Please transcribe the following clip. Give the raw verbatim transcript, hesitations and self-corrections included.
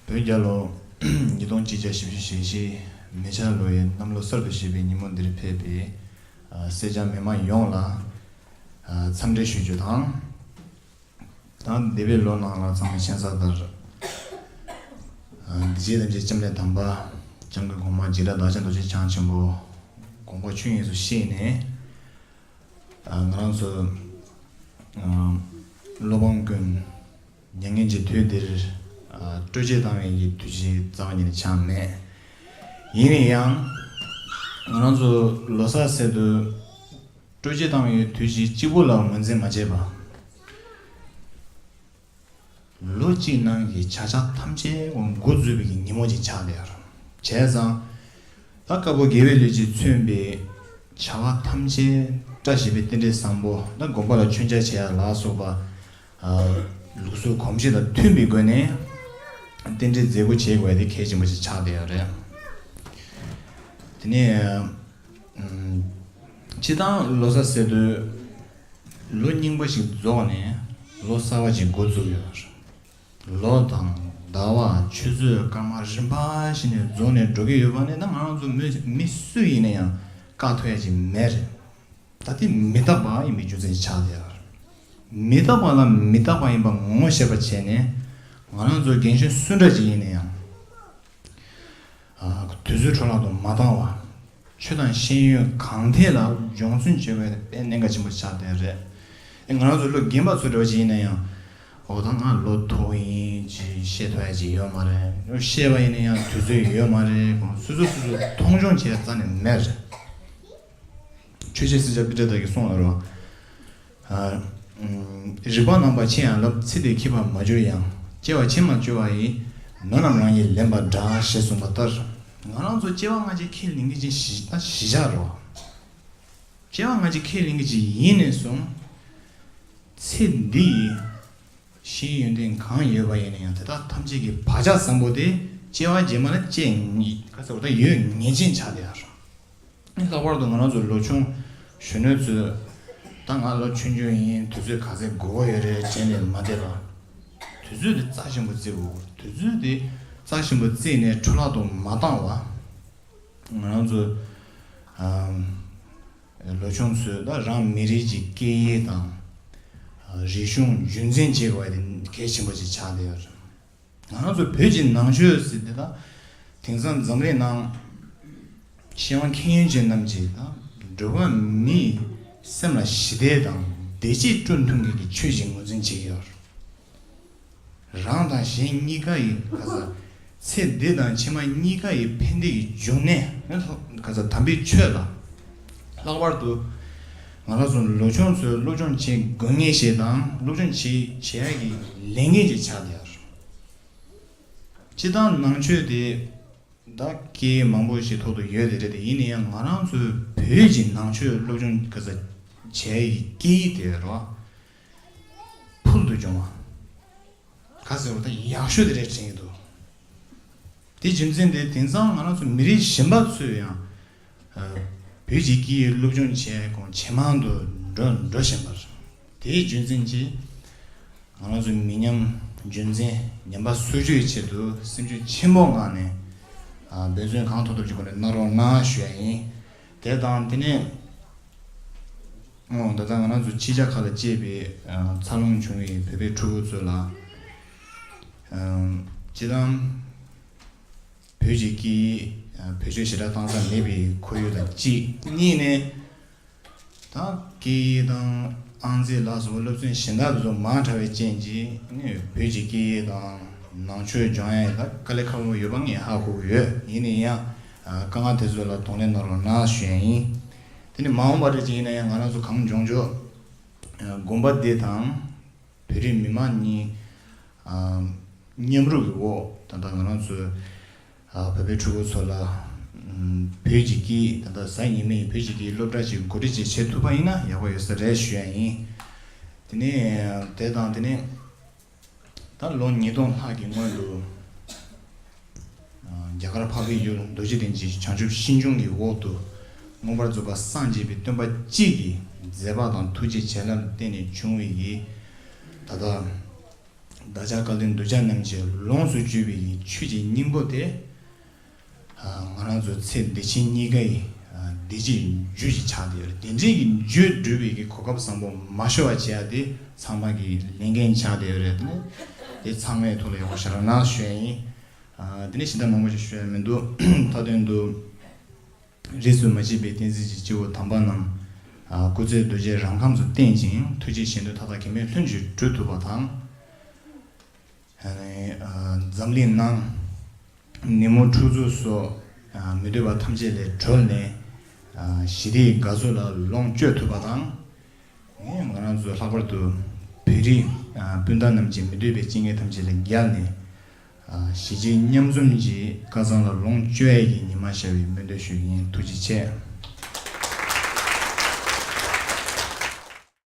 བོད་རྒྱལ་ལོ་ཉིས་སྟོང་གཅིག་བརྒྱ་བཞི་བཅུ་ཞེ་བཞི་མེ་བྱ་ལོའི་གནམ་ལོ་གསར་དུ་བཞད་པའི་ཉིན་མོ་འདིར་ཕེབས་པའི་ཨ་སེར་སྐྱ་མི་མང་ཡོངས་ལ་ཨ་འཚམས་འདྲི་ཞུ་རྒྱུ་དང་། ད་འདས་པའི་ལོ་ནང་ལ་ཚང་མས་མཁྱེན་གསལ་ལྟར། ཨ་འདི་རྗེས་ཐམས་ཅད་སྐྱབས་གནས་དམ་པ། སྐྱབས་མགོན་གོང་མ་འཇིགས་བྲལ་བདག་ཅག་རྡོ་རྗེ་འཆང་ཆེན་པོ་དགོངས་པ་ཆོས་དབྱིངས་སུ་གཤེགས་ནས། ཨ་ང་རང་ཚོ་ཨ་བློ་ཕམ་ཀུན་མྱ་ངན་གྱི་དུས་འདིར་ཨ་སྤྲོ་སྐྱིད་བཏང་བའི་གི་དུས་ཚིགས་རྩ་བ་ཉིད་ནས་ཆགས་མེད། ཡིན་ན་ཡང་ང་རང་ཚོ་ལོ་གསར་ཟེར་དུས་སྤྲོ་སྐྱིད་བཏང་བའི་དུས་ཚིགས་གཅིག་པུ་ལ་ངོས་འཛིན་མ་བྱེད་པ། ལོ་གཅིག་ནང་གི་བྱ་བཞག་ཐམས་ཅད་འགོ་འཛུགས་པའི་གི་ཉིན་མོ་ཅིག་ཆགས་བསྡད་ཡོད་རེད། བྱས་ཙང་། ད་དཀར་པོ་དགེ་བའི་ལུས་ཀྱིས་མཚོན་པའི་བྱ་བ་ཐམས་ཅད་བཀྲ་ཤིས་པའི་རྟེན་འབྲེལ་བཟང་པོ་དང་དགོན་པ་ལ་མཆོད་མཇལ་བྱེད་ཡ་ལ་སོགས་པ། ཨ་ལུགས་སྲོལ་གོམས་གཤིས་དང་མཐུན་པའི་སྒོ་ནས་རྟེན་འབྲེལ་མཛད་སྒོ་བྱེད་དགོས་ཡ་དེ་གལ་ཆེན་པོ་ཞིག་ཆགས་བསྡད་ཡོད་རེད། དེ་ནས་ཨམ་སྤྱིར་བཏང་ལོ་གསར་ཟེར་དུས་ལོ་རྙིང་པ་ཞིག་རྫོགས་ནས་ལོ་གསར་པ་ཞིག་འགོ་བཙུགས་ཡོད་རེད། ལོ་དང་ཟླ་བ་ཆུ་ཚོད་སྐར་མ་རིམ་པ་བཞིན་ནས་རྫོགས་ནས་འགྲོ་གི་ཡོད་པ་ནི་ད་ང་རང་ཚོ་མི་མི་སུ་ཡིན་ན་ཡང་བཀག་ཐུབ་ཡ་ཅིག་མེད་རེད། ད་དེ་མི་རྟག་པ་ཡིན་པའི་རྒྱུ་མཚན་ཆགས་བསྡད་ཡོད་རེད། མི་རྟག་པ་ལ་མི་རྟག་པ་ཡིན་པ་ངོ་ཤེས་པ་བྱས་ནས་ང་རང་ཚོ་རྒན་གཞོན་སུ་འདྲ་ཅིག་ཡིན་ན་ཡང་། ཨ་དུས་ཚོད་འཕྲོ་བརླག་ཏུ་མ་བཏང་བ། ཆོས་དང་ཤེས་ཡོན་གང་ཐད་ལ་སྦྱོང་བརྩོན་བྱེད་པའི་དཔེ་གནད་འགག་ཆེན་པོ་ཆགས་བསྡད་རེད། ཨེ་ང་རང་ཚོ་ལོ་རྒན་པ་ཚོ་འདྲ་བ་ཅིག་ཡིན་ན་ཡང་། འོ་ད་ང་ལོ་མཐོ་བ་ཡིན་ཅེས་བཤད་ཐུབ་ཡ་ཅིག་ཡོད་མ་རེད། བཤད་པ་ཡིན་ན་ཡང་དུས་ཚོད་ཡོད་མ་རེད། སོ་སོ་སོ་སོ་མཐོང་ཆུང་བྱས་རྩ་ནས་མེད་རེད། ཆོས་རྗེ་སྲས་སྐྱ་པཎྜི་ཏ་གིས་གསུངས་ཡོད་རེད་བ། ཨ་ཨུམ། རིག་པ་རྣམ་པར་ཕྱེ་ཡང་སླབ། ཚེ་འདིར་མཁས་པར་མ་གྱུར་ཡང་། སྐྱེ་བ་ཕྱི་མ་བཅོལ་བ་ཡི། ནོར་རྣམས་རང་ཉིད་ལེན་པར་གྲགས། ཞེས་གསུངས་པ་ལྟར། ང་རང་ཚོ་སྐྱེ་བ་སྔ་ཕྱི་ཁས་ལེན་མཁན་ཅིག་གཞི་ད་གཞི་བཞག་རེད་བ། སྐྱེ་བ་སྔ་ཕྱི་ཁས་ལེན་མཁན་ཅིག་ཡིན་ནས་བཟུང་། ཚེ་འདི་ཡི་ཤེས་ཡོན་ཏན་གང་ཡོད་པ་ཡིན་ན་ཡང་དེ་དག་ཐམས་ཅད་ཀྱི་བག་ཆགས་བཟང་པོ་དེ་སྐྱེ་བ་རྗེས་མ་ལ་སྐྱེ་ངེས་ག་ཟེར་བ་ད་ཡོད་ངེས་ཅན་ཆགས་བསྡད་ཡོད་རེད། ལྷག་པར་དུ་ང་རང་ཚོ་ལོ་ཆུང་གཞོན་ནུ་ཚོས་ད་ང་ལོ་ཆུང་ཆུང་ཡིན། དུས་ཚོད་ག་ཚད་འགོར་གྱི་ཡོད་རེད་དྲན་ནས་མ་བསྡད་པ། དུས་ཚོད་དེ་རྩ་ཆེན་པོ་བརྩི་དགོས། དུས་ཚོད་དེ་རྩ་ཆེན་པོ་བརྩིས་ནས་འཕྲོ་བརླག་ཏུ་མ་བཏང་བ། ང་རང་ཚོ་ཨམ་ལོ་ཆུང་ཚོས་ད་རང་མི་རིགས་ཀྱི་སྐད་ཡིག་དང་རིག་གཞུང་རྒྱུན་འཛིན་བྱེད་དགོས་པ་དེ་གལ་ཆེན་པོ་ཞིག་ཆགས་བསྡད་ཡོད་རེད། ང་རང་ཚོ་བོད་ཀྱི་ནང་ཆོས་ཟེར་དེ་དག་དེང་སང་འཛམ་གླིང་ནང་ཆེས་མཁས་དབང་མཁྱེན་ཡོན་ཅན་རྣམས་ཀྱིས་དང་འགྲོ་བ་མིའི་སེམས་ལ་ཞི་བདེ་དང་བདེ་སྐྱིད་སྤྲོད་ཐུབ་མཁན་གྱི་ཆོས་ཤིག་ངོས་འཛིན་བྱེད་ཀྱི་ཡོད་རེད། རང་དང་གཞན་གཉིས་ཀ་ཡི་ག་ས་ཚེ་འདི་དང་ཕྱི་མ་གཉིས་ཀ་ཡི་ཕན་བདེ་ཡི་འབྱུང་གནས་ག་ས་དམ་པའི་ཆོས་ལ། ལྷག་པར་དུ་ང་རང་ཚོ་ལོ་ཆུང་ཚོས་སློབ་སྦྱོང་བྱེད་དགོས་ངེས་ཤིག་དང་སློབ་སྦྱོང་བྱེད་བྱེད་ཡ་གི་ལས་འགན་ཅིག་ཆགས་བསྡད་ཡོད་རེད། སྤྱིར་བཏང་ནང་ཆོས་དེ་ད་སྐད་མང་པོ་ཞིག་ཐོག་ཏུ་ཡོད་དེ་རེད་དེ། ཡིན་ན་ཡང་ང་རང་ཚོའི་བོད་ཀྱི་ནང་ཆོས་སློབ་སྦྱོང་ག་ས་བྱས་ཡི་སྐད་ཡིག་དེ་རེད་བ། ཕུལ་དུ་བྱུང་བ། ག་ཟེར་བ་ད་ཡག་ཤོས་དེ་རེད་དྲན་གྱི་འདུག་དེ་རྒྱུ་མཚན་དེ་དེང་སང་ང་རང་ཚོ་མི་རིགས་གཞན་པ་ཚོས་ཡང་བོད་ཀྱི་སྐད་ཡིག་སློབ་སྦྱོང་བྱས་གོང་ཇེ་མང་དུ་འགྲོ་འགྲོ་བཞིན་པ་རེད། དེའི་རྒྱུ་མཚན་གྱིས་ང་རང་ཚོ་མི་ཉམས་རྒྱུན་འཛིན་ཉམས་པ་སོར་ཆུད་ཆེད་དུ་སེམས་ཤུགས་ཆེན་པོ་ངང་ནས་འབད་བརྩོན་གང་ཐུབ་ཐུབ་ཀྱི་སྒོ་ནས་གནང་རོགས་གནང་ཞུ་ཡ་ཡིན། དེ་དང་དེ་ནས་ཨོ་ད་ལྟ་ང་རང་ཚོ་ཕྱི་རྒྱལ་ཁག་ལ་སྐྱེས་པའི་འཚར་ལོངས་བྱུང་བའི་བོད་པའི་ཕྲུ་གུ་ཚོ་ལ་སྤྱིར་བཏང་བོད་ཀྱི་སྐད་ཡིག་བེད་སྤྱོད་ཞེ་དྲག་བཏང་ས་མེད་པའི་ཁོར་ཡུག་དང་གཅིག་གཉིས་ནས། ད་སྐད་ཡིག་དང་ཨང་རྩིས་ལ་སོགས་པ་སློབ་ཚན་གཞན་དག་དེ་ཚོ་མང་དྲགས་པའི་རྐྱེན་གྱིས་ནི་བོད་ཀྱི་སྐད་ཡིག་དང་ནང་ཆོས་སྦྱོང་ཡ་ཡི་ད་དཀའ་ལས་ཁག་པོ་ཡོད་པ་ངས་ཧ་གོ་གི་ཡོད། ཡིན་ན་ཡང་དཀའ་ངལ་དེ་ཚོ་ལ་གདོང་ལེན་གནང་རོགས་གནང་ཞུ་ཡ་ཡིན། དེ་ནི་མ་འོངས་པ་འདྲ་ཅིག་ཡིན་ན་ཡང་ང་རང་ཚོ་གངས་ལྗོངས་ཕྱོགས་དགོན་པ་འདི་དང་བོད་རིགས་མི་མང་གཉིས་མཉམ་རུབ་ཀྱི་འོག་ད་ལྟ་ང་རང་ཚོའི་བོད་པའི་ཕྲུ་གུ་ཚོ་ལ་བོད་ཀྱི་སྐད་ད་ལྟ་གཟའ་ཉི་མའི་བོད་ཀྱི་སྐད་སློབ་གྲྭ་ཅིག་གོ་སྒྲིག་ཅིག་བྱེད་ཐུབ་པ་ཡིན་ན་ཡག་པོ་ཡོད་ས་རེད་ཞུ་ཡ་ཡིན། དེ་ནས་དེ་དང་དེ་ནས་ད་ལོ་ཉིས་སྟོང་ལྷག་གི་སྔོན་དུ་རྒྱ་གར་འཕགས་པའི་ཡུལ་རྡོ་རྗེ་གདན་གྱི་བྱང་ཆུབ་ཤིང་ལྗོངས་ཀྱི་འོག་ཏུ་མངོན་པར་རྫོགས་པ་སངས་རྒྱས་པའི་སྟོན་པ་གཅིག་གི་མཛད་པ་དང་ཐུགས་རྗེ་བྱིན་རླབས་བརྟེན་ནས་བྱུང་བའི་ད་ལྟ་ བདག་ཅག་བཀའ་བློན་གདུལ་བྱ་རྣམས་ཀྱི་ལོངས་སུ་སྤྱོད་པའི་ཆོས་ཀྱི་སྙིང་པོ་དེ། ང་རང་ཚོ་ཚེ་འདི་ཕྱི་གཉིས་ཀའི་བདེ་སྐྱིད་རྒྱུ་ཞིག་ཆགས་བསྡད་ཡོད་རེད། དེ་འདྲའི་གི་རྒྱུ་སྒྲུབ་པའི་གི་གོ་སྐབས་བཟང་པོ་མ་ཤོར་བ་བྱེད་ཡ་དེ་ཚང་མ་གི་ལས་འགན་ཆགས་བསྡད་ཡོད་རེད། དེ་ཚང་མའི་ཐོག་ལ་ཡག་པོ་ཞེ་དྲག་གནང་ཞུ་ཡ་ཡིན། དེ་ནས་ཞེ་དྲག་མང་པོ་ཞིག་ཞུ་ཡ་མི་འདུག་མཐའ་དོན་དུ། རིས་སུ་མ་ཆད་པའི་བསྟན་འཛིན་གྱི་སྐྱེས་བུ་དམ་པ་རྣམས། སྐུ་ཚེ་རྡོ་རྗེ་རང་ཁམས་སུ་བརྟན་ཅིང་ཐུགས་རྗེ་གཞན་དོན་མཐའ་དག་གེགས་མེད་ལྷུན་གྱིས་གྲུབ་ཐུབ་པ་དང་། འཛམ་གླིང་ནང་ནད་མུག་འཁྲུག་རྩོད་སོགས་མི་འདོད་པ་ཐམས་ཅད་ལས་གྲོལ་ནས། ཞི་བདེའི་དགའ་སོ་ལ་ལོངས་སྤྱོད་ཐུབ་པ་དང་། ངས་ང་རང་ཚོ་ལྷག་པར་དུ་བོད་རིགས་སྤུན་ཟླ་རྣམས་ཀྱིས་མི་འདོད་པའི་རྐྱེན་ངན་ཐམས་ཅད་ལས་རྒྱལ་ནས། གཞིས་བྱེས་མཉམ་འཛོམས་ཀྱི་སྐལ་བཟང་ལ་ལོངས་སྤྱོད་ཡས་ཀྱི་ཉི་མ་ཤར་བའི་སྨོན་འདུན་ཞུ་གི་ཡིན། ཐུགས་རྗེ་ཆེ།